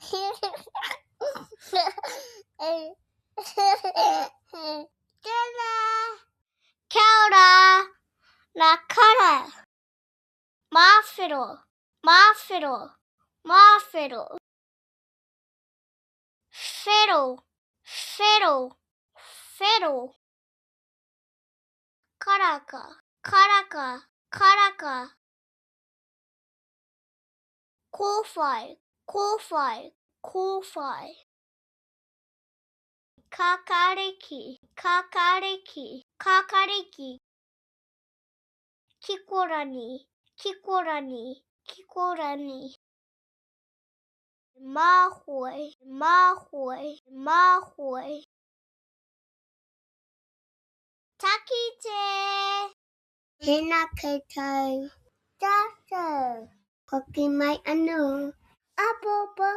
kite. Tēnā. Kia ora. Nā kara. Māwhero, māwhero, māwhero. Whero, whero, whero. Karaka, karaka, karaka. Kōwhai, kōwhai, kōwhai. Kākāriki, kākāriki, kākāriki. Kikorangi, kikorangi, kikorangi. Māhoe, māhoe, māhoe. Takite! Tēnā koutou. Tātou. Hoki mai anō. Āpōpō.